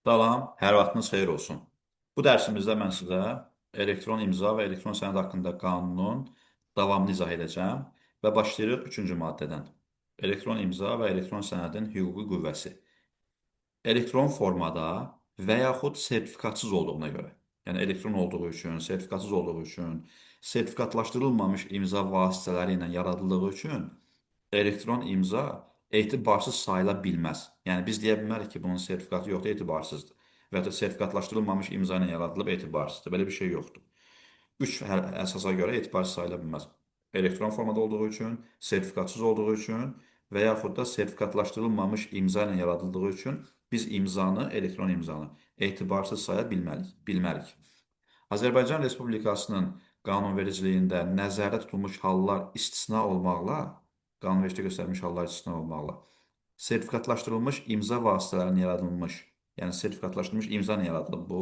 Salam, hər vaxtınız xeyir olsun. Bu dərsimizdə mən sizə elektron imza və elektron sənəd haqqında qanunun davamını izah edəcəm və başlayırıq 3-cü maddədən. Elektron imza və elektron sənədin hüquqi qüvvəsi. Elektron formada və yaxud sertifikatsız olduğuna görə, yəni elektron olduğu üçün, sertifikatsız olduğu üçün, sertifikatlaşdırılmamış imza vasitələri ilə yaradıldığı üçün elektron imza etibarsız sayıla bilməz. Yəni biz deyə bilmərik ki, bunun sertifikatı yoxdur, etibarsızdır. Və ya da sertifikatlaşdırılmamış imza ilə yaradılıb etibarsızdır. Belə bir şey yoxdur. Üç əsasa görə etibarsız sayıla bilməz. Elektron formada olduğu üçün, sertifikatsız olduğu üçün və yaxud da sertifikatlaşdırılmamış imza ilə yaradıldığı üçün biz imzanı, elektron imzanı etibarsız saya bilmərik. Azərbaycan Respublikasının qanunvericiliyində nəzərdə tutulmuş hallar istisna olmaqla, qanunvericilikdə göstərilmiş hallar istisna olmaqla, sertifikatlaşdırılmış imza vasitələrinin yaradılmış, yəni sertifikatlaşdırılmış imza ilə yaradılıb bu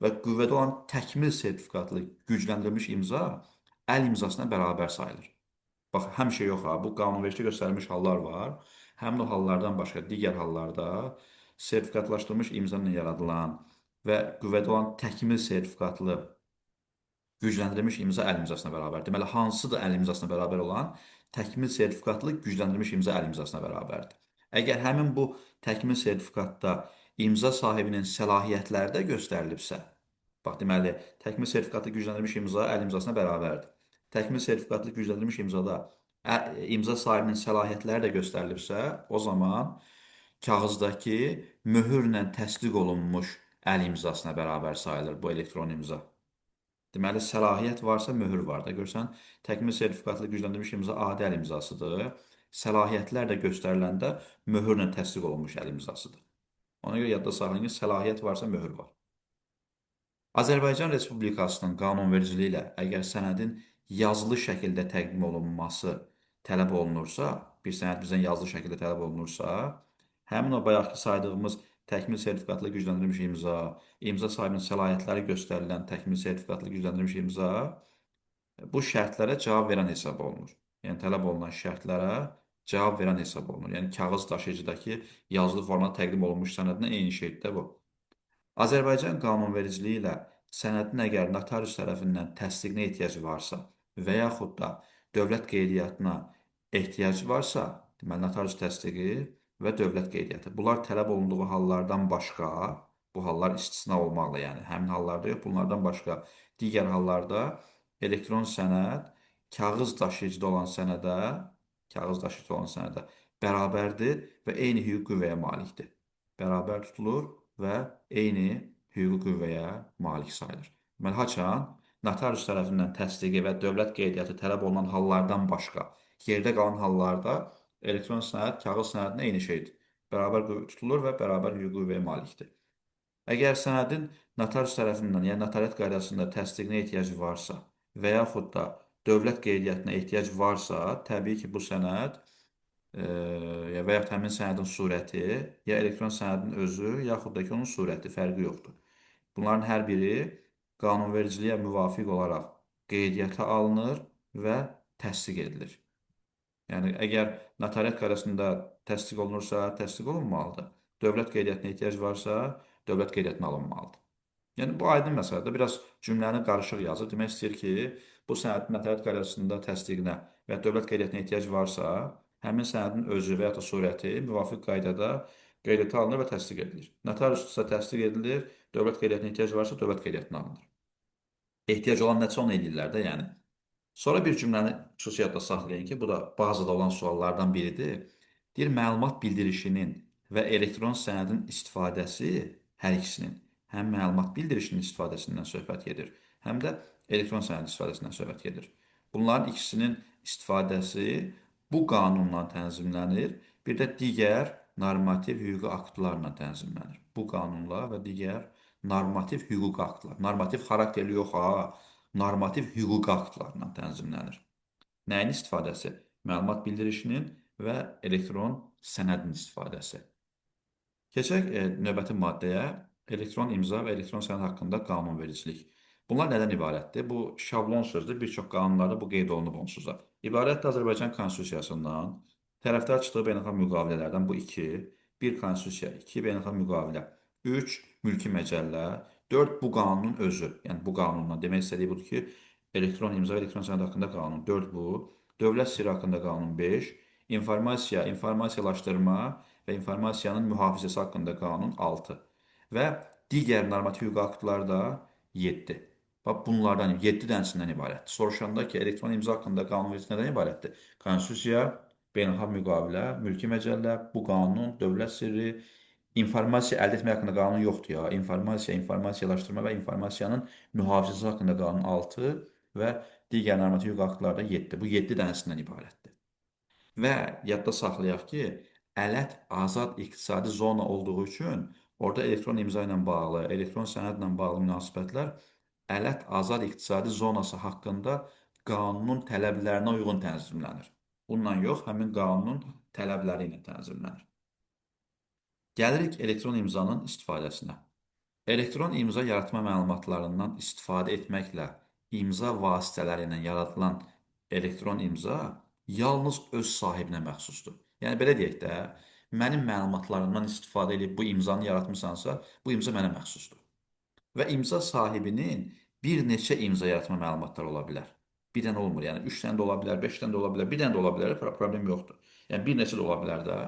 və qüvvədə olan təkmil sertifikatlı gücləndirilmiş imza əl imzasına bərabər sayılır. Bax, həmişə yox ha, bu qanunvericilikdə göstərilmiş hallar var. Həmin o hallardan başqa digər hallarda sertifikatlaşdırılmış imza ilə yaradılan və qüvvədə olan təkmil sertifikatlı gücləndirilmiş imza əl imzasına bərabər. Deməli, hansıdır əl imzasına bərabər olan? Təkmil sertifikatlı gücləndirilmiş imza əl imzasına bərabərdir. Əgər həmin bu təkmil sertifikatda imza sahibinin səlahiyyətləri də göstərilibsə, bax, deməli, təkmil sertifikatlı gücləndirilmiş imza əl imzasına bərabərdir. Təkmil sertifikatlı gücləndirilmiş imzada imza sahibinin səlahiyyətləri də göstərilibsə, o zaman kağızdakı möhürlə təsdiq olunmuş əl imzasına bərabər sayılır bu elektron imza. Deməli, səlahiyyət varsa möhür var da. Görsən, təkmil sertifikatlı gücləndirilmiş imza adi əl imzasıdır. Səlahiyyətlər də göstəriləndə möhürlə təsdiq olunmuş əl imzasıdır. Ona görə yadda saxlayın ki, səlahiyyət varsa möhür var. Azərbaycan Respublikasının qanunvericiliyi ilə əgər sənədin yazılı şəkildə təqdim olunması tələb olunursa, bir sənəd bizdən yazılı şəkildə tələb olunursa, həmin o bayaqki saydığımız təkmil sertifikatlı gücləndirilmiş imza, imza sahibinin səlahiyyətləri göstərilən təkmil sertifikatlı gücləndirilmiş imza bu şərtlərə cavab verən hesab olunur. Yəni tələb olunan şərtlərə cavab verən hesab olunur. Yəni kağız daşıyıcıdakı yazılı formada təqdim olunmuş sənədinə eyni şeydir də bu. Azərbaycan qanunvericiliyi ilə sənədin əgər notarius tərəfindən təsdiqinə ehtiyacı varsa və yaxud da dövlət qeydiyyatına ehtiyacı varsa, deməli notarius təsdiqi və dövlət qeydiyyatı. Bunlar tələb olunduğu hallardan başqa, bu hallar istisna olmaqla, yəni həmin hallarda yox, bunlardan başqa digər hallarda elektron sənəd kağız daşıyıcıda olan sənədə, kağız daşıyıcıda olan sənədə bərabərdir və eyni hüquqi qüvvəyə malikdir. Bərabər tutulur və eyni hüquqi qüvvəyə malik sayılır. Deməli, haçan notarius tərəfindən təsdiqi və dövlət qeydiyyatı tələb olunan hallardan başqa, yerdə qalan hallarda elektron sənəd kağız sənədinə eyni şeydir. Bərabər tutulur və bərabər hüquqi qüvvəyə malikdir. Əgər sənədin notarius tərəfindən, yəni notariat qaydasında təsdiqinə ehtiyacı varsa və yaxud da dövlət qeydiyyatına ehtiyac varsa, təbii ki, bu sənəd və yaxud həmin sənədin surəti, ya elektron sənədin özü, yaxud da ki, onun surəti, fərqi yoxdur. Bunların hər biri qanunvericiliyə müvafiq olaraq qeydiyyata alınır və təsdiq edilir. Yəni, əgər notariat qaydasında təsdiq olunursa, təsdiq olunmalıdır. Dövlət qeydiyyatına ehtiyac varsa, dövlət qeydiyyatına alınmalıdır. Yəni, bu aydın məsələdir. Biraz cümləni qarışıq yazır. Demək istəyir ki, bu sənədin notariat qaydasında təsdiqinə və ya dövlət qeydiyyatına ehtiyac varsa, həmin sənədin özü və ya da surəti müvafiq qaydada qeydiyyata alınır və təsdiq edilir. Notariussa təsdiq edilir, dövlət qeydiyyatına ehtiyac varsa, dövlət qeydiyyatına alınır. Ehtiyac olan nəsə onu eləyirlər də, yəni. Sonra bir cümləni xüsusi yadda saxlayın ki, bu da bazıda olan suallardan biridir. Deyir, məlumat bildirişinin və elektron sənədin istifadəsi hər ikisinin, həm məlumat bildirişinin istifadəsindən söhbət gedir, həm də elektron sənədin istifadəsindən söhbət gedir. Bunların ikisinin istifadəsi bu qanunla tənzimlənir, bir də digər normativ hüquqi aktlarla tənzimlənir. Bu qanunla və digər normativ hüquqi aktlar. Normativ xarakterli yox ha, normativ hüquqi aktlarla tənzimlənir. Nəyin istifadəsi? Məlumat bildirişinin və elektron sənədin istifadəsi. Keçək növbəti maddəyə, elektron imza və elektron sənəd haqqında qanunvericilik. Bunlar nədən ibarətdir? Bu şablon sözdür. Bir çox qanunlarda bu qeyd olunub onsuz da. İbarətdir Azərbaycan Konstitusiyasından, tərəfdar çıxdığı beynəlxalq müqavilələrdən bu iki, bir konstitusiya, iki beynəlxalq müqavilə. 3. Mülki məcəllə. 4. Bu qanunun özü. Yəni bu qanundan demək istədiyi budur ki, elektron imza və elektron sənəd haqqında qanun. 4 bu. Dövlət sirri haqqında qanun 5. İnformasiya, informasiyalaşdırma və informasiyanın mühafizəsi haqqında qanun 6. Və digər normativ hüquqi aktlar da 7. Bax bunlardan 7 dənəsindən ibarətdir. Soruşanda ki, elektron imza haqqında qanun nədən ibarətdir? Konstitusiya, beynəlxalq müqavilə, mülki məcəllə, bu qanun, dövlət sirri, informasiya əldə etmək haqqında qanun yoxdur ya. İnformasiya, informasiyalaşdırma və informasiyanın mühafizəsi haqqında qanun 6 və digər normativ hüquqi aktlar da 7. Bu 7 dənəsindən ibarətdir. Və yadda saxlayaq ki, Ələt azad iqtisadi zona olduğu üçün orada elektron imza ilə bağlı, elektron sənədlə bağlı münasibətlər Ələt azad iqtisadi zonası haqqında qanunun tələblərinə uyğun tənzimlənir. Bununla yox, həmin qanunun tələbləri ilə tənzimlənir. Gəlirik elektron imzanın istifadəsinə. Elektron imza yaratma məlumatlarından istifadə etməklə imza vasitələri ilə yaradılan elektron imza yalnız öz sahibinə məxsusdur. Yəni belə deyək də, mənim məlumatlarımdan istifadə edib bu imzanı yaratmısansa, bu imza mənə məxsusdur. Və imza sahibinin bir neçə imza yaratma məlumatları ola bilər. Bir dənə olmur. Yəni 3 dənə də ola bilər, 5 dənə də ola bilər, bir dənə də ola bilər, problem yoxdur. Yəni bir neçə də ola bilər də.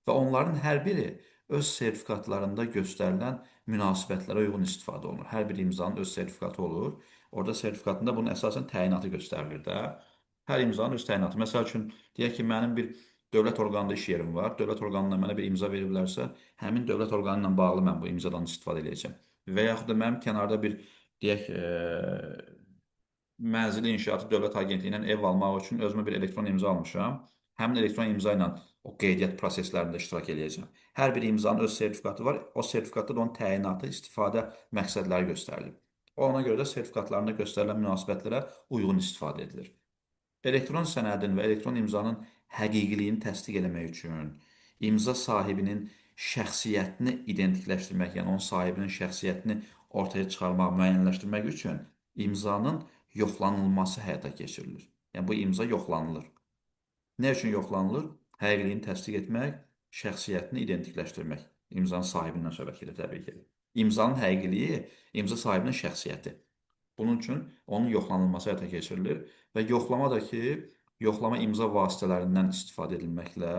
Və onların hər biri öz sertifikatlarında göstərilən münasibətlərə uyğun istifadə olunur. Hər bir imzanın öz sertifikatı olur. Orada sertifikatında bunun əsasən təyinatı göstərilir də. Hər imzanın öz təyinatı. Məsəl üçün, deyək ki, mənim bir dövlət orqanında iş yerim var. Dövlət orqanından mənə bir imza veriblərsə, həmin dövlət orqanı ilə bağlı mən bu imzadan istifadə edəcəm. Və yaxud da mənim kənarda bir, deyək, mənzili inşaatı dövlət agentliyi ilə ev almaq üçün özümə bir elektron imza almışam. Həmin elektron imza ilə o qeydiyyat proseslərində iştirak eləyəcəm. Hər bir imzanın öz sertifikatı var. O sertifikatda da onun təyinatı, istifadə məqsədləri göstərilib. Ona görə də sertifikatlarında göstərilən münasibətlərə uyğun istifadə edilir. Elektron sənədin və elektron imzanın həqiqiliyini təsdiq eləmək üçün imza sahibinin şəxsiyyətini identikləşdirmək, yəni onun sahibinin şəxsiyyətini ortaya çıxarmaq, müəyyənləşdirmək üçün imzanın yoxlanılması həyata keçirilir. Yəni bu imza yoxlanılır. Nə üçün yoxlanılır? Həqiqiliyini təsdiq etmək, şəxsiyyətini identikləşdirmək. İmzanın sahibindən söhbət gedir təbii ki. İmzanın həqiqiliyi imza sahibinin şəxsiyyəti. Bunun üçün onun yoxlanılması həyata keçirilir və yoxlama da ki, yoxlama imza vasitələrindən istifadə edilməklə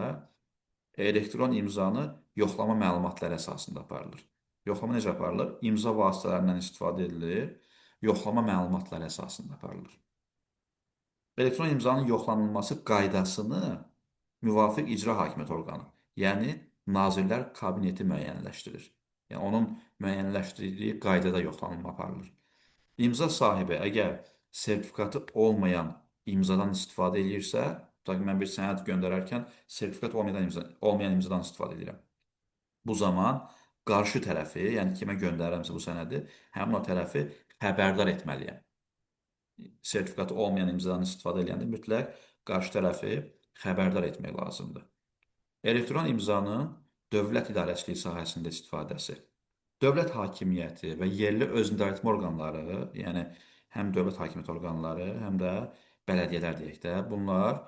elektron imzanı yoxlama məlumatları əsasında aparılır. Yoxlama necə aparılır? İmza vasitələrindən istifadə edilir, yoxlama məlumatları əsasında aparılır. Elektron imzanın yoxlanılması qaydasını müvafiq icra hakimiyyəti orqanı, yəni Nazirlər Kabineti müəyyənləşdirir. Yəni onun müəyyənləşdirdiyi qaydada yoxlanılma aparılır. İmza sahibi əgər sertifikatı olmayan imzadan istifadə edirsə, tutaq ki, mən bir sənəd göndərərkən sertifikat olmayan imzadan istifadə edirəm. Bu zaman qarşı tərəfi, yəni kimə göndərirəmsə bu sənədi, həmin o tərəfi xəbərdar etməliyəm. Sertifikatı olmayan imzadan istifadə edəndə mütləq qarşı tərəfi xəbərdar etmək lazımdır. Elektron imzanın dövlət idarəçiliyi sahəsində istifadəsi. Dövlət hakimiyyəti və yerli özünüdarəetmə orqanları, yəni həm dövlət hakimiyyəti orqanları, həm də bələdiyyələr deyək də, bunlar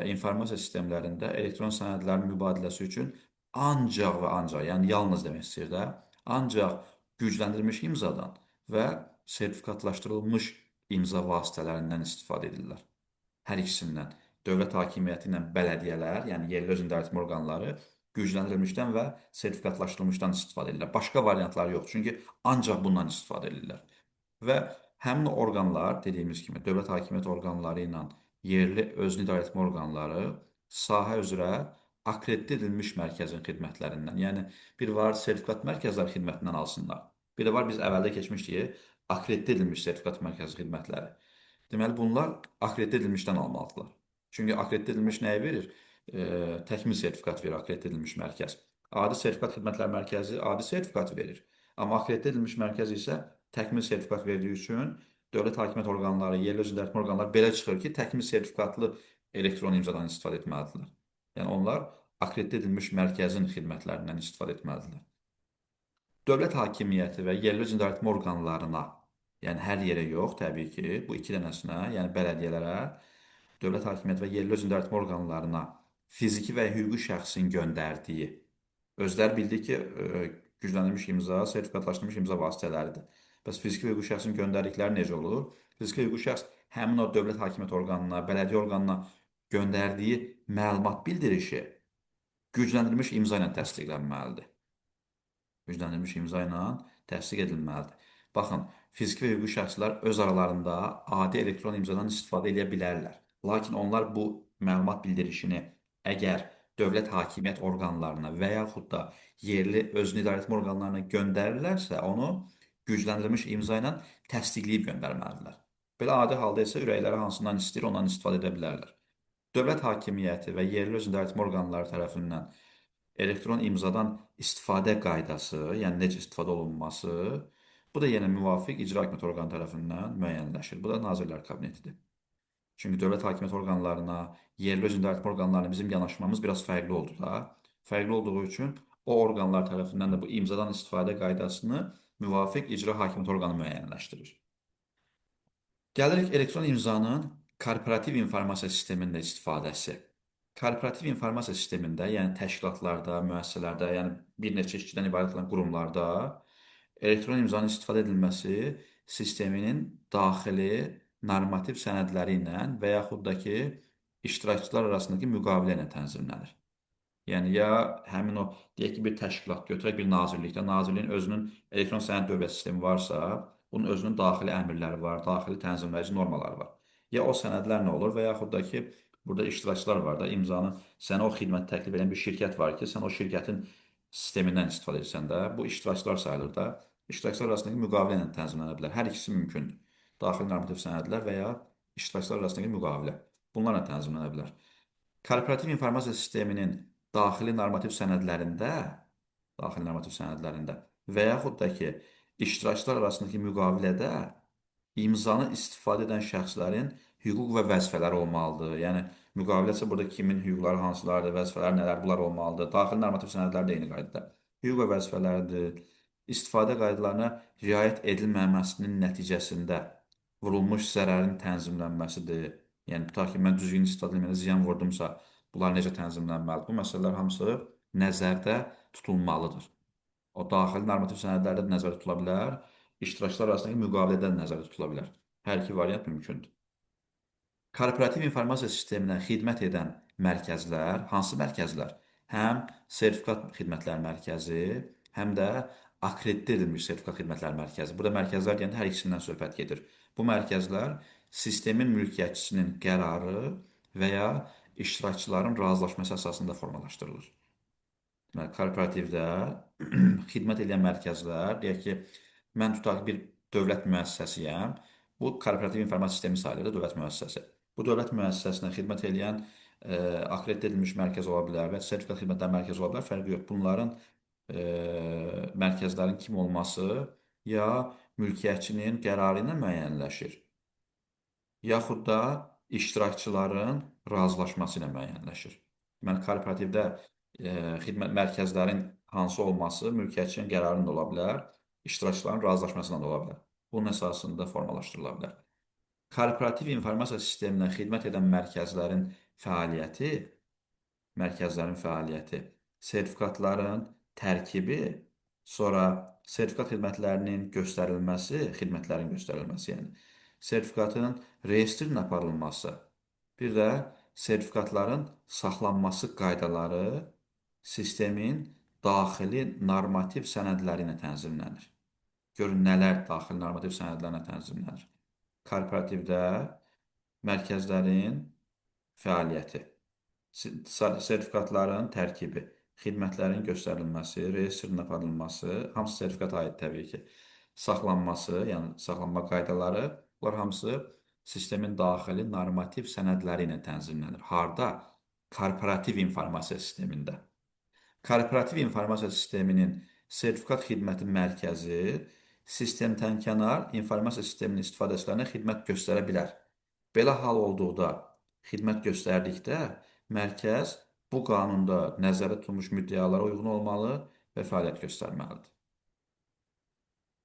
informasiya sistemlərində elektron sənədlərin mübadiləsi üçün ancaq və ancaq, yəni yalnız demək istəyir də, ancaq gücləndirilmiş imzadan və sertifikatlaşdırılmış imza vasitələrindən istifadə edirlər. Hər ikisindən. Dövlət hakimiyyəti ilə bələdiyyələr, yəni yerli özünüdarəetmə orqanları gücləndirilmişdən və sertifikatlaşdırılmışdan istifadə edirlər. Başqa variantlar yox, çünki ancaq bundan istifadə edirlər. Və həmin orqanlar, dediyimiz kimi, dövlət hakimiyyəti orqanları ilə yerli özünü idarə etmə orqanları sahə üzrə akreditə edilmiş mərkəzin xidmətlərindən, yəni bir var sertifikat mərkəzləri xidmətindən alsınlar. Bir də var biz əvvəldə keçmişdik, akreditə edilmiş sertifikat mərkəzi xidmətləri. Deməli, bunlar akreditə edilmişdən almalıdırlar. Çünki akreditə edilmiş nəyi verir? Təkmil sertifikat verir akreditə edilmiş mərkəz. Adi sertifikat xidmətləri mərkəzi adi sertifikat verir. Amma akreditə edilmiş mərkəz isə təkmil sertifikat verdiyi üçün dövlət hakimiyyət orqanları, yerli özünü idarə etmə orqanları belə çıxır ki, təkmil sertifikatlı elektron imzadan istifadə etməlidirlər. Yəni onlar akreditə edilmiş mərkəzin xidmətlərindən istifadə etməlidirlər. Dövlət hakimiyyəti və yerli özünü idarə etmə orqanlarına, yəni hər yerə yox, təbii ki, bu iki dənəsinə, yəni bələdiyyələrə, dövlət hakimiyyəti və yerli özünü idarə etmə orqanlarına fiziki və hüquqi şəxsin göndərdiyi, özləri bildi ki, Gücləndirilmiş imza, sertifikatlaşdırılmış imza vasitələridir. Bəs fiziki və hüquqi şəxsin göndərdikləri necə olur? Fiziki və hüquqi şəxs həmin o dövlət hakimiyyət orqanına, bələdiyyə orqanına göndərdiyi məlumat bildirişi gücləndirilmiş imza ilə təsdiqlənməlidir. Gücləndirilmiş imza ilə təsdiq edilməlidir. Baxın, fiziki və hüquqi şəxslər öz aralarında adi elektron imzadan istifadə edə bilərlər. Lakin onlar bu məlumat bildirişini əgər dövlət hakimiyyət orqanlarına və yaxud da yerli özünü idarə etmə orqanlarına göndərirlərsə, onu gücləndirilmiş imza ilə təsdiqləyib göndərməlidirlər. Belə adi halda isə ürəkləri hansından istəyir, ondan istifadə edə bilərlər. Dövlət hakimiyyəti və yerli özünü idarə etmə orqanları tərəfindən elektron imzadan istifadə qaydası, yəni necə istifadə olunması, bu da yenə müvafiq icra hakimiyyəti orqanı tərəfindən müəyyənləşir. Bu da Nazirlər Kabinetidir. Çünki dövlət hakimiyyət orqanlarına, yerli özünü idarə etmə orqanlarına bizim yanaşmamız biraz fərqli oldu da. Fərqli olduğu üçün o orqanlar tərəfindən də bu imzadan istifadə qaydasını müvafiq icra hakimiyyəti orqanı müəyyənləşdirir. Gəlirik elektron imzanın korporativ informasiya sistemində istifadəsi. Korporativ informasiya sistemində, yəni təşkilatlarda, müəssisələrdə, yəni bir neçə işçidən ibarət olan qurumlarda elektron imzanın istifadə edilməsi sisteminin daxili normativ sənədləri ilə və yaxud da ki, iştirakçılar arasındakı müqavilə ilə tənzimlənir. Yəni ya həmin o deyək ki, bir təşkilat götürək bir nazirlikdə, nazirliyin özünün elektron sənəd dövlət sistemi varsa, bunun özünün daxili əmrləri var, daxili tənzimləyici normaları var. Ya o sənədlər nə olur və yaxud da ki, burada iştirakçılar var da, imzanı sənə o xidmət təklif edən bir şirkət var ki, sən o şirkətin sistemindən istifadə edirsən də, bu iştirakçılar sayılır da. İştirakçılar arasındakı müqavilə ilə tənzimlənə bilər. Hər ikisi mümkündür. Daxili normativ sənədlər və ya iştirakçılar arasındakı müqavilə. Bunlarla tənzimlənə bilər. Korporativ informasiya sisteminin daxili normativ sənədlərində, daxili normativ sənədlərində və yaxud da ki, iştirakçılar arasındakı müqavilədə imzanı istifadə edən şəxslərin hüquq və vəzifələri olmalıdır. Yəni müqaviləsə burada kimin hüquqları hansılardır, vəzifələri nələr, bunlar olmalıdır. Daxili normativ sənədlər də eyni qaydada. Hüquq və vəzifələrdir. İstifadə qaydalarına riayət edilməməsinin nəticəsində vurulmuş zərərin tənzimlənməsidir. Yəni tutaq ki, mən düzgün istifadə etməyəndə ziyan vurdumsa, bunlar necə tənzimlənməlidir? Bu məsələlər hamısı nəzərdə tutulmalıdır. O daxili normativ sənədlərdə də nəzərdə tutula bilər, iştirakçılar arasındakı müqavilədə də nəzərdə tutula bilər. Hər iki variant mümkündür. Korporativ informasiya sisteminə xidmət edən mərkəzlər, hansı mərkəzlər? Həm sertifikat xidmətləri mərkəzi, həm də akkreditə edilmiş sertifikat xidmətləri mərkəzi. Burada mərkəzlər deyəndə hər ikisindən söhbət gedir. Bu mərkəzlər sistemin mülkiyyətçisinin qərarı və ya iştirakçıların razılaşması əsasında formalaşdırılır. Deməli, korporativdə xidmət edən mərkəzlər, deyək ki, mən tutaq ki, bir dövlət müəssisəsiyəm. Bu korporativ informasiya sistemi sayılır da dövlət müəssisəsi. Bu dövlət müəssisəsinə xidmət edən akkreditə edilmiş mərkəz ola bilər və sertifikat xidmətləri mərkəzi ola bilər, fərqi yox. Bunların mərkəzlərin kim olması ya mülkiyyətçinin qərarı ilə müəyyənləşir, yaxud da iştirakçıların razılaşması ilə müəyyənləşir. Deməli, korporativdə xidmət mərkəzlərin hansı olması mülkiyyətçinin qərarında ola bilər, iştirakçıların razılaşmasından da ola bilər. Bunun əsasında formalaşdırıla bilər. Korporativ informasiya sisteminə xidmət edən mərkəzlərin fəaliyyəti, sertifikatların tərkibi, sonra sertifikat xidmətlərinin göstərilməsi, xidmətlərin göstərilməsi, yəni sertifikatın reyestrinin aparılması, bir də sertifikatların saxlanması qaydaları sistemin daxili normativ sənədləri ilə tənzimlənir. Görün nələr daxili normativ sənədlərlə tənzimlənir. Korporativdə mərkəzlərin fəaliyyəti, sertifikatların tərkibi, xidmətlərin göstərilməsi, reyestrin aparılması, hamısı sertifikata aid təbii ki, saxlanması, yəni saxlanma qaydaları, bunlar hamısı sistemin daxili normativ sənədləri ilə tənzimlənir. Harda? Korporativ informasiya sistemində. Korporativ informasiya sisteminin sertifikat xidməti mərkəzi sistemdən kənar informasiya sisteminin istifadəçilərinə xidmət göstərə bilər. Belə hal olduqda, xidmət göstərdikdə mərkəz bu qanunda nəzərdə tutulmuş müddəalara uyğun olmalı və fəaliyyət göstərməlidir.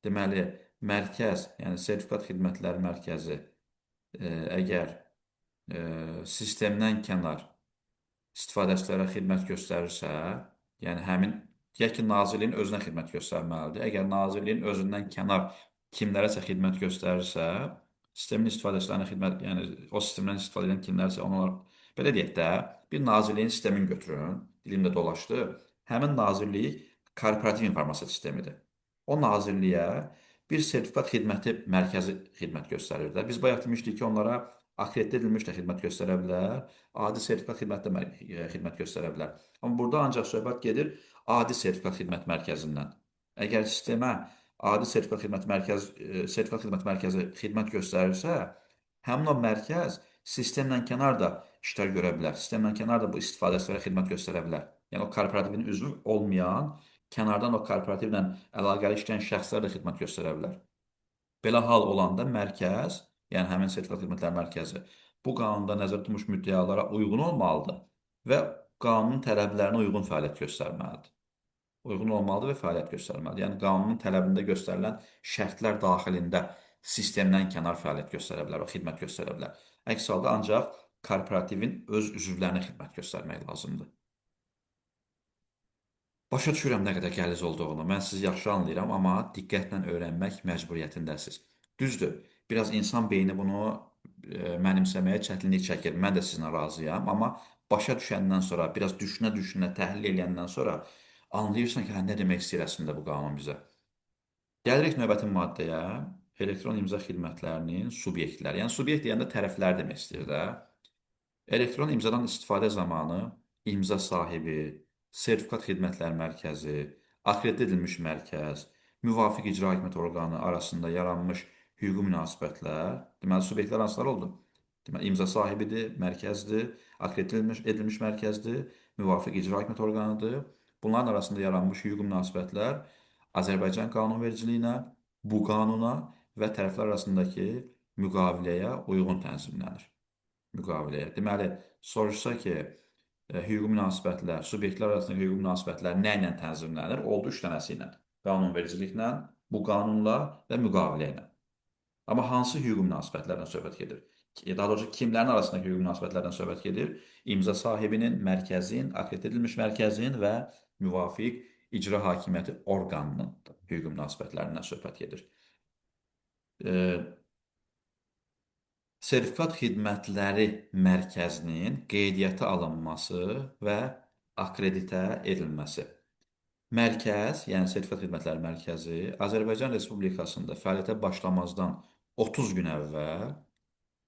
Deməli, mərkəz, yəni sertifikat xidmətləri mərkəzi əgər sistemdən kənar istifadəçilərə xidmət göstərirsə, yəni həmin Deyək ki, nazirliyin özünə xidmət göstərməlidir. Əgər nazirliyin özündən kənar kimlərəsə xidmət göstərirsə, sistemin istifadəçilərinə xidmət, yəni o sistemdən istifadə edən kimlərsə onlar, belə deyək də, bir nazirliyin sistemini götürün, dilimdə dolaşdı. Həmin nazirlik korporativ informasiya sistemidir. O nazirliyə bir sertifikat xidməti mərkəzi xidmət göstərir də. Biz bayaq demişdik ki, onlara akreditə edilmiş də xidmət göstərə bilər, adi sertifikat xidməti də xidmət göstərə bilər. Amma burada ancaq söhbət gedir adi sertifikat xidmət mərkəzindən. Əgər sistemə adi sertifikat xidmət mərkəzi, sertifikat xidmət mərkəzi xidmət göstərirsə, həmin o mərkəz sistemlə kənar da işlər görə bilər. Sistemlə kənar da bu istifadəçilərə xidmət göstərə bilər. Yəni o korporativin üzvü olmayan, kənardan o korporativlə əlaqəli işləyən şəxslər də xidmət göstərə bilər. Belə hal olanda mərkəz, yəni həmin sertifikat xidmətləri mərkəzi bu qanunda nəzərdə tutulmuş müddəalara uyğun olmalıdır və qanunun tələblərinə uyğun fəaliyyət göstərməlidir. Uyğun olmalıdır və fəaliyyət göstərməlidir. Yəni qanunun tələbində göstərilən şərtlər daxilində sistemdən kənar fəaliyyət göstərə bilər, o xidmət göstərə bilər. Əks halda ancaq korporativin öz üzvlərinə xidmət göstərmək lazımdır. Başa düşürəm nə qədər qəliz olduğunu. Mən sizi yaxşı anlayıram, amma diqqətlə öyrənmək məcburiyyətindəsiniz. Düzdür, biraz insan beyni bunu mənimsəməyə çətinlik çəkir. Mən də sizinlə razıyam, amma başa düşəndən sonra, biraz düşünə-düşünə, təhlil eləyəndən sonra anlayırsan ki, hə, nə demək istəyir əslində bu qanun bizə. Gəlirik növbəti maddəyə. Elektron imza xidmətlərinin subyektləri. Yəni subyekt deyəndə tərəflər demək istəyir də. Elektron imzadan istifadə zamanı imza sahibi, sertifikat xidmətləri mərkəzi, akreditə edilmiş mərkəz, müvafiq icra hakimiyyəti orqanı arasında yaranmış hüquqi münasibətlər, deməli subyektlər hansılar oldu? Deməli imza sahibidir, mərkəzdir, akreditə edilmiş mərkəzdir, müvafiq icra hakimiyyəti orqanıdır. Bunların arasında yaranmış hüquqi münasibətlər Azərbaycan qanunvericiliyinə, bu qanuna və tərəflər arasındakı müqaviləyə uyğun tənzimlənir. Müqaviləyə. Deməli, soruşsa ki, hüquqi münasibətlər, subyektlər arasındakı hüquqi münasibətlər nə ilə tənzimlənir? Oldu 3 dənəsi ilə. Qanunvericiliklə, bu qanunla və müqavilə ilə. Amma hansı hüquqi münasibətlərdən söhbət gedir? Daha doğrusu, kimlərin arasındakı hüquqi münasibətlərdən söhbət gedir? İmza sahibinin, mərkəzin, akreditə edilmiş mərkəzin və müvafiq icra hakimiyyəti orqanının hüquqi münasibətlərindən söhbət gedir. Sertifikat xidmətləri mərkəzinin qeydiyyata alınması və akreditə edilməsi. Mərkəz, yəni Sertifikat Xidmətləri Mərkəzi Azərbaycan Respublikasında fəaliyyətə başlamazdan 30 gün əvvəl,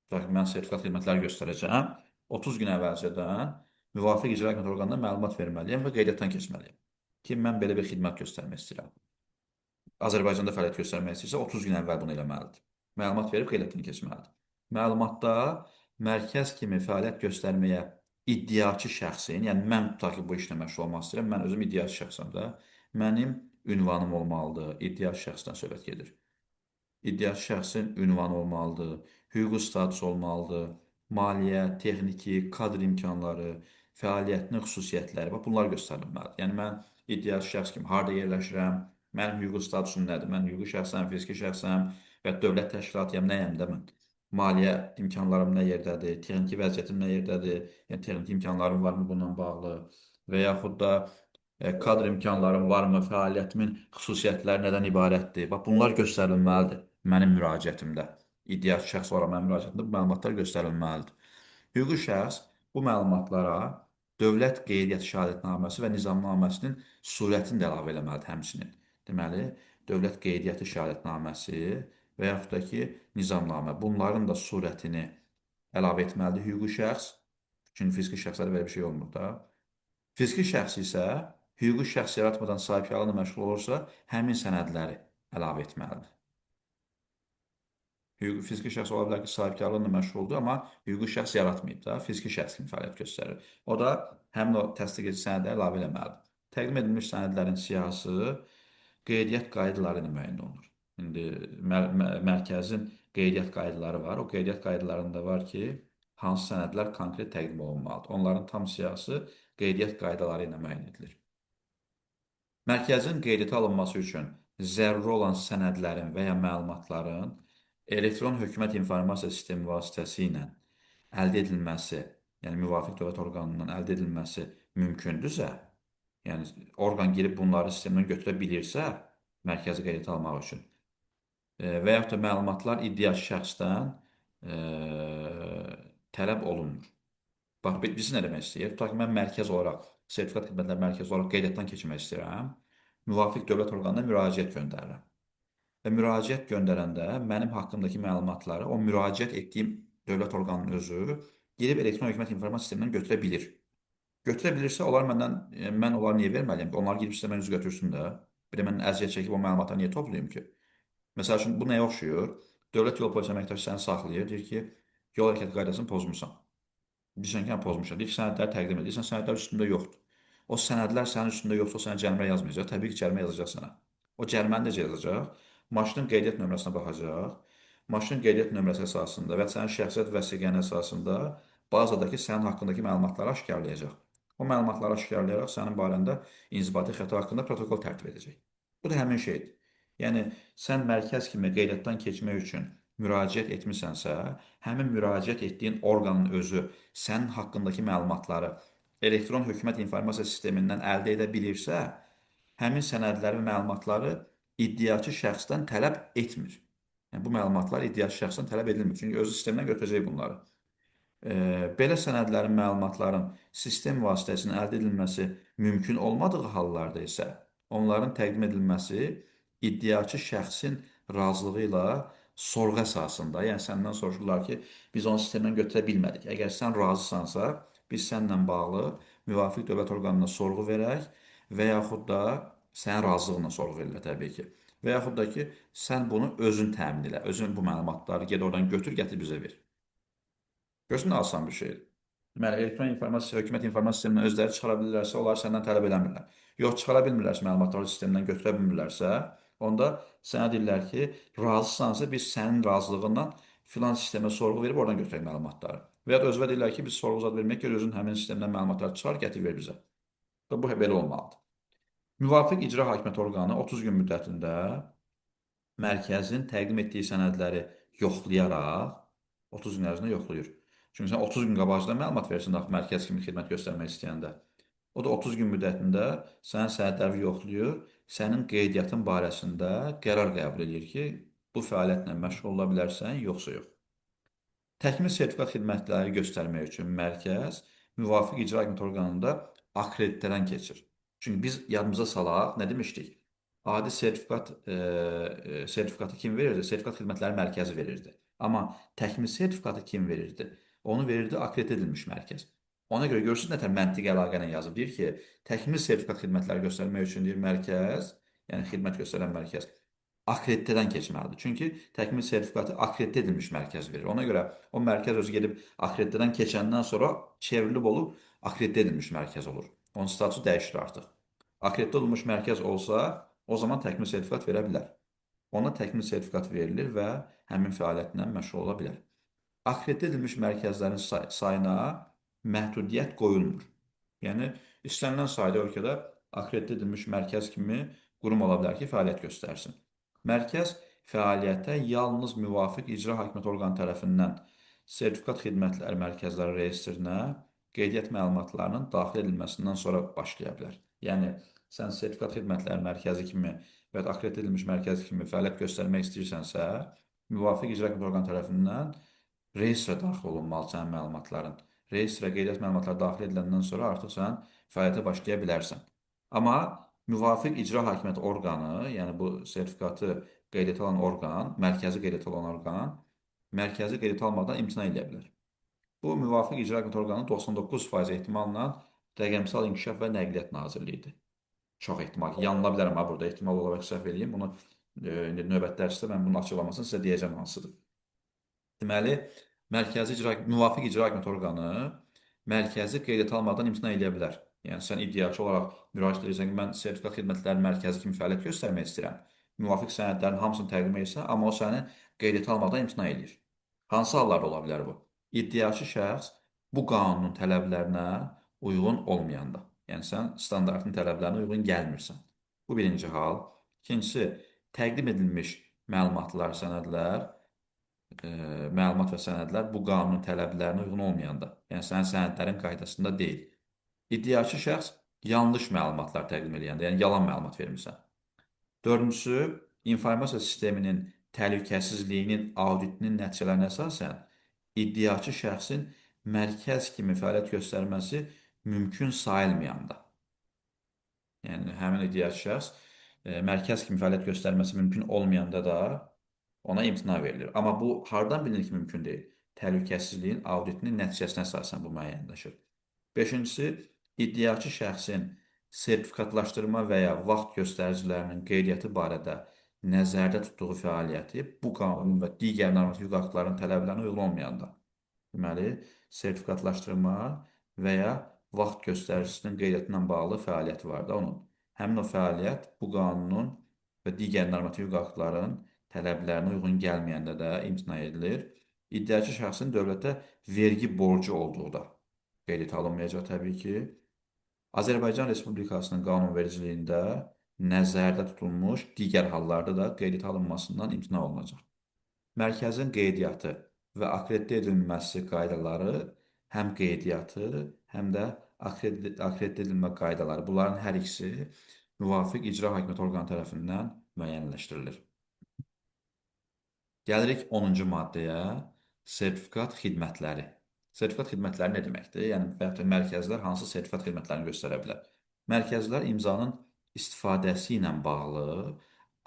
tutaq ki, mən sertifikat xidmətləri göstərəcəm, 30 gün əvvəlcədən müvafiq icra hakimiyyəti orqanına məlumat verməliyəm və qeydiyyatdan keçməliyəm ki, mən belə bir xidmət göstərmək istəyirəm. Azərbaycanda fəaliyyət göstərmək istəyirsə, 30 gün əvvəl bunu eləməlidir. Məlumat verib qeydiyyatdan keçməlidir. Məlumatda mərkəz kimi fəaliyyət göstərməyə iddiaçı şəxsin, yəni mən tutaq ki, bu işlə məşğul olmaq istəyirəm, mən özüm iddiaçı şəxsəm də, mənim ünvanım olmalıdır, iddiaçı şəxsdən söhbət gedir. İddiaçı şəxsin ünvanı olmalıdır, hüquqi statusu olmalıdır, maliyyə, texniki, kadr imkanları, fəaliyyətinin xüsusiyyətləri, bax bunlar göstərilməlidir. Yəni mən iddiaçı şəxs kimi harda yerləşirəm, mənim hüquqi statusum nədir, mən hüquqi şəxsəm, fiziki şəxsəm və dövlət təşkilatıyam, nəyəm də mən? Maliyyə imkanlarım nə yerdədir, texniki vəziyyətim nə yerdədir, yəni texniki imkanlarım varmı bununla bağlı və yaxud da kadr imkanlarım varmı, fəaliyyətimin xüsusiyyətləri nədən ibarətdir? Bax, bunlar göstərilməlidir mənim müraciətimdə. İddiaçı şəxs olaraq mənim müraciətimdə bu məlumatlar göstərilməlidir. Hüquqi şəxs bu məlumatlara dövlət qeydiyyat şəhadətnaməsi və nizamnaməsinin surətini də əlavə eləməlidir həmçinin. Deməli, dövlət qeydiyyatı şəhadətnaməsi və yaxud da ki, nizamnamə. Bunların da surətini əlavə etməlidir hüquqi şəxs. Çünki fiziki şəxslərdə belə bir şey olmur da. Fiziki şəxs isə hüquqi şəxs yaratmadan sahibkarlıqla məşğul olursa, həmin sənədləri əlavə etməlidir. Hüquqi fiziki şəxs ola bilər ki, sahibkarlıqla məşğuldur, amma hüquqi şəxs yaratmayıb da, fiziki şəxs kimi fəaliyyət göstərir. O da həmin o təsdiq edici sənədləri əlavə eləməlidir. Təqdim edilmiş sənədlərin siyahısı qeydiyyat qaydaları ilə müəyyən olunur. İndi mərkəzin qeydiyyat qaydaları var. O qeydiyyat qaydalarında var ki, hansı sənədlər konkret təqdim olunmalıdır. Onların tam siyahısı qeydiyyat qaydaları ilə müəyyən edilir. Mərkəzin qeydiyyata alınması üçün zəruri olan sənədlərin və ya məlumatların elektron hökumət informasiya sistemi vasitəsilə əldə edilməsi, yəni müvafiq dövlət orqanından əldə edilməsi mümkündürsə, Yəni orqan girib bunları sistemdən götürə bilirsə, mərkəzi qeydiyyata almaq üçün və yaxud da məlumatlar iddiaçı şəxsdən e, tələb olunmur. Bax, biz nə demək istəyir? Tutaq ki, mən mərkəz olaraq, sertifikat xidmətləri mərkəzi olaraq qeydiyyatdan keçmək istəyirəm. Müvafiq dövlət orqanına müraciət göndərirəm. Və müraciət göndərəndə mənim haqqımdakı məlumatları o müraciət etdiyim dövlət orqanının özü girib elektron hökumət informasiya sistemindən götürə bilir. Götürə bilirsə, onlar məndən, mən onları niyə verməliyəm ki? Onlar girib sistemdən özü götürsün də. Bir də mən əziyyət çəkib o məlumatları niyə toplayım ki? Məsəl üçün, bu nəyə oxşuyur? Dövlət yol polisi əməkdaşı səni saxlayır, deyir ki, yol hərəkəti qaydasını pozmusan. Deyirsən ki, hə, pozmuşam. Deyir ki, sənədləri təqdim edirsən, sənədlər üstündə yoxdur. O sənədlər sənin üstündə yoxsa o sənə cərimə yazmayacaq. Təbii ki, cərimə yazacaq sənə. O cəriməni necə yazacaq? Maşının qeydiyyat nömrəsinə baxacaq. Maşının qeydiyyat nömrəsi əsasında və sənin şəxsiyyət vəsiqənin əsasında bazadakı sənin haqqındakı məlumatları aşkarlayacaq. O məlumatları aşkarlayaraq sənin barəndə inzibati xəta haqqında protokol tərtib edəcək. Bu da həmin şeydir. Yəni sən mərkəz kimi qeydiyyatdan keçmək üçün müraciət etmisənsə, həmin müraciət etdiyin orqanın özü sənin haqqındakı məlumatları elektron hökumət informasiya sistemindən əldə edə bilirsə, həmin sənədləri və məlumatları iddiaçı şəxsdən tələb etmir. Yəni, bu məlumatlar iddiaçı şəxsdən tələb edilmir. Çünki özü sistemdən götürəcək bunları. Belə sənədlərin, məlumatların sistem vasitəsilə əldə edilməsi mümkün olmadığı hallarda isə onların təqdim edilməsi iddiaçı şəxsin razılığı ilə sorğu əsasında, yəni səndən soruşurlar ki, biz onu sistemdən götürə bilmədik. Əgər sən razısansa, biz səninlə bağlı müvafiq dövlət orqanına sorğu verək və yaxud da sənin razılığına sorğu verilir təbii ki. Və yaxud da ki, sən bunu özün təmin elə, özün bu məlumatları ged oradan götür, gətir bizə ver. Görürsün nə asan bir şeydir. Deməli, elektron informasiya, hökumət informasiya sistemindən özləri çıxara bilirlərsə, onlar səndən tələb eləmirlər. Yox, çıxara bilmirlərsə, məlumatları sistemdən götürə bilmirlərsə, onda sənə deyirlər ki, razısansa biz sənin razılığından filan sistemə sorğu verib oradan götürək məlumatları. Və ya da özünə deyirlər ki, biz sorğu zad verməyək ki, özün həmin sistemdən məlumatları çıxar, gətir ver bizə. Və bu belə olmalıdır. Müvafiq icra hakimiyyəti orqanı 30 gün müddətində mərkəzin təqdim etdiyi sənədləri yoxlayaraq 30 gün ərzində yoxlayır. Çünki sən 30 gün qabaqcadan məlumat verirsən axı mərkəz kimi xidmət göstərmək istəyəndə. O da 30 gün müddətində sənin sənədləri yoxlayır, sənin qeydiyyatın barəsində qərar qəbul edir ki, bu fəaliyyətlə məşğul ola bilərsən, yoxsa yox. Təkmil sertifikat xidmətləri göstərmək üçün mərkəz müvafiq icra hakimiyyəti orqanında akkreditədən keçir. Çünki biz yadımıza salaq, nə demişdik? Adi sertifikat sertifikatı kim verirdi? Sertifikat xidmətləri mərkəzi verirdi. Amma təkmil sertifikatı kim verirdi? Onu verirdi akkreditə edilmiş mərkəz. Ona görə görürsünüz nə tər məntiqi əlaqə ilə yazıb. Deyir ki, təkmil sertifikat xidmətləri göstərmək üçün deyir mərkəz, yəni xidmət göstərən mərkəz akkreditədən keçməlidir. Çünki təkmil sertifikatı akkreditə edilmiş mərkəz verir. Ona görə o mərkəz özü gedib akkreditədən keçəndən sonra çevrilib olub akkreditə edilmiş mərkəz olur. Onun statusu dəyişir artıq. Akkreditə olunmuş mərkəz olsa, o zaman təkmil sertifikat verə bilər. Ona təkmil sertifikat verilir və həmin fəaliyyətlə məşğul ola bilər. Akkreditə edilmiş mərkəzlərin sayına məhdudiyyət qoyulmur. Yəni, istənilən sayda ölkədə akkreditə edilmiş mərkəz kimi qurum ola bilər ki, fəaliyyət göstərsin. Mərkəz fəaliyyətə yalnız müvafiq icra hakimiyyəti orqanı tərəfindən sertifikat xidmətləri mərkəzləri reyestrinə qeydiyyat məlumatlarının daxil edilməsindən sonra başlaya bilər. Yəni, sən sertifikat xidmətləri mərkəzi kimi və ya akkreditə edilmiş mərkəz kimi fəaliyyət göstərmək istəyirsənsə, müvafiq icra hakimiyyəti orqanı tərəfindən reyestrə daxil olunmalı sənin məlumatların. Reyestrə qeydiyyat məlumatları daxil ediləndən sonra artıq sən fəaliyyətə başlaya bilərsən. Amma müvafiq icra hakimiyyəti orqanı, yəni bu sertifikatı qeydiyyata alan orqan, mərkəzi qeydiyyata alan orqan, mərkəzi qeydiyyata almaqdan imtina edə bilər. Bu müvafiq icra hakimiyyəti orqanı 99% ehtimalla Rəqəmsal İnkişaf və Nəqliyyat Nazirliyidir. Çox ehtimal ki, yanıla bilərəm ha burada, ehtimal olaraq səhv eləyim. Bunu indi növbəti dərsdə mən bunun açıqlamasını sizə deyəcəm hansıdır. Deməli, müvafiq icra hakimiyyəti orqanı mərkəzi qeydiyyata almaqdan imtina edə bilər. Yəni sən iddiaçı olaraq müraciət edirsən ki, mən sertifikat xidmətləri mərkəzi kimi fəaliyyət göstərmək istəyirəm. Müvafiq sənədlərin hamısını təqdim edirsən, amma o səni qeydiyyata almaqdan imtina edir. Hansı hallarda ola bilər bu? İddiaçı şəxs bu qanunun tələblərinə uyğun olmayanda. Yəni sən standartın tələblərinə uyğun gəlmirsən. Bu birinci hal. İkincisi, təqdim edilmiş məlumatlar, sənədlər, məlumat və sənədlər bu qanunun tələblərinə uyğun olmayanda. Yəni sənin sənədlərin qaydasında deyil. İddiaçı şəxs Yanlış məlumatlar təqdim eləyəndə, yəni yalan məlumat vermirsən. Dördüncüsü, informasiya sisteminin təhlükəsizliyinin auditinin nəticələrinə əsasən iddiaçı şəxsin mərkəz kimi fəaliyyət göstərməsi mümkün sayılmayanda. Yəni həmin iddiaçı şəxs mərkəz kimi fəaliyyət göstərməsi mümkün olmayanda da ona imtina verilir. Amma bu hardan bilinir ki, mümkün deyil? Təhlükəsizliyin auditinin nəticəsinə əsasən bu müəyyənləşir. Beşincisi, iddiaçı şəxsin sertifikatlaşdırma və ya vaxt göstəricilərinin qeydiyyatı barədə nəzərdə tutduğu fəaliyyəti bu qanun və digər normativ hüquq aktlarının tələblərinə uyğun olmayanda. Deməli, sertifikatlaşdırma və ya vaxt göstəricisinin qeydiyyatı ilə bağlı fəaliyyəti var da onun. Həmin o fəaliyyət bu qanunun və digər normativ hüquq aktların tələblərinə uyğun gəlməyəndə də imtina edilir. İddiaçı şəxsin dövlətə vergi borcu olduğu da qeydiyyata alınmayacaq təbii ki. Azərbaycan Respublikasının qanunvericiliyində nəzərdə tutulmuş digər hallarda da qeydiyyata alınmasından imtina olunacaq. Mərkəzin qeydiyyatı və akkreditə edilməsi qaydaları həm qeydiyyatı, həm də akkreditə edilmə qaydaları, bunların hər ikisi müvafiq icra hakimiyyəti orqanı tərəfindən müəyyənləşdirilir. Gəlirik 10-cu maddəyə, sertifikat xidmətləri. Sertifikat xidmətləri nə deməkdir? Yəni, və yaxud da mərkəzlər hansı sertifikat xidmətlərini göstərə bilər? Mərkəzlər imzanın istifadəsi ilə bağlı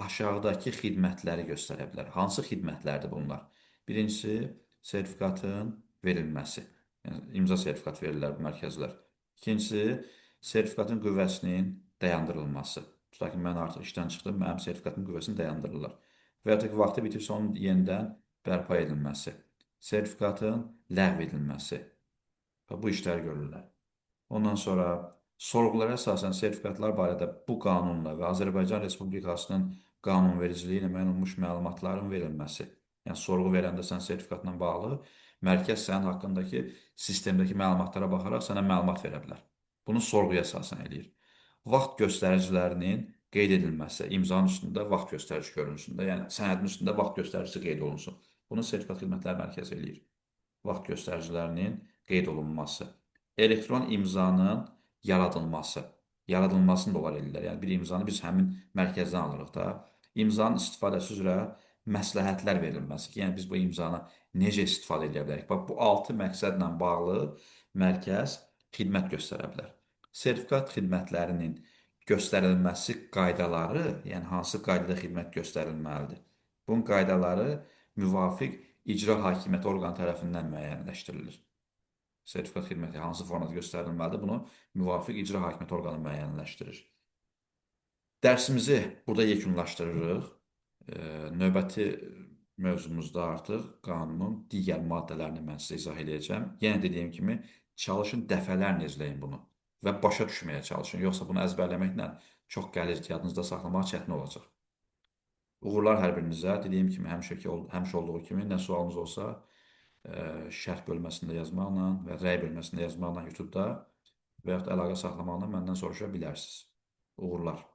aşağıdakı xidmətləri göstərə bilər. Hansı xidmətlərdir bunlar? Birincisi, sertifikatın verilməsi. Yəni, imza sertifikatı verirlər bu mərkəzlər. İkincisi, sertifikatın qüvvəsinin dayandırılması. Tutaq ki, mən artıq işdən çıxdım, mənim sertifikatın qüvvəsini dayandırırlar. Və ya da ki, vaxtı bitibsə onun yenidən bərpa edilməsi. Sertifikatın ləğv edilməsi. Və bu işləri görürlər. Ondan sonra sorğulara əsasən sertifikatlar barədə bu qanunla və Azərbaycan Respublikasının qanunvericiliyi ilə müəyyən olunmuş məlumatların verilməsi. Yəni sorğu verəndə sən sertifikatla bağlı mərkəz sənin haqqındakı sistemdəki məlumatlara baxaraq sənə məlumat verə bilər. Bunu sorğuya əsasən eləyir. Vaxt göstəricilərinin qeyd edilməsi, imzanın üstündə vaxt göstəricisi görünsün də, yəni sənədin üstündə vaxt göstəricisi qeyd olunsun. Bunu Sertifikat Xidmətləri Mərkəzi eləyir. Vaxt göstəricilərinin qeyd olunması. Elektron imzanın yaradılması. Yaradılmasını da onlar eləyirlər. Yəni bir imzanı biz həmin mərkəzdən alırıq da. İmzanın istifadəsi üzrə məsləhətlər verilməsi ki, yəni biz bu imzanı necə istifadə edə bilərik? Bax, bu 6 məqsədlə bağlı mərkəz xidmət göstərə bilər. Sertifikat xidmətlərinin göstərilməsi qaydaları, yəni hansı qaydada xidmət göstərilməlidir? Bunun qaydaları müvafiq icra hakimiyyəti orqanı tərəfindən müəyyənləşdirilir. Sertifikat xidməti hansı formada göstərilməlidir? Bunu müvafiq icra hakimiyyəti orqanı müəyyənləşdirir. Dərsimizi burada yekunlaşdırırıq. Növbəti mövzumuzda artıq qanunun digər maddələrini mən sizə izah edəcəm. Yenə dediyim kimi, çalışın dəfələrlə izləyin bunu və başa düşməyə çalışın. Yoxsa bunu əzbərləməklə çox qəliz, yadınızda saxlamaq çətin olacaq. Uğurlar hər birinizə. Dediyim kimi, həmişə olduğu kimi, nə sualınız olsa, şərh bölməsində yazmaqla və rəy bölməsində yazmaqla YouTube-da və yaxud əlaqə saxlamaqla məndən soruşa bilərsiniz. Uğurlar.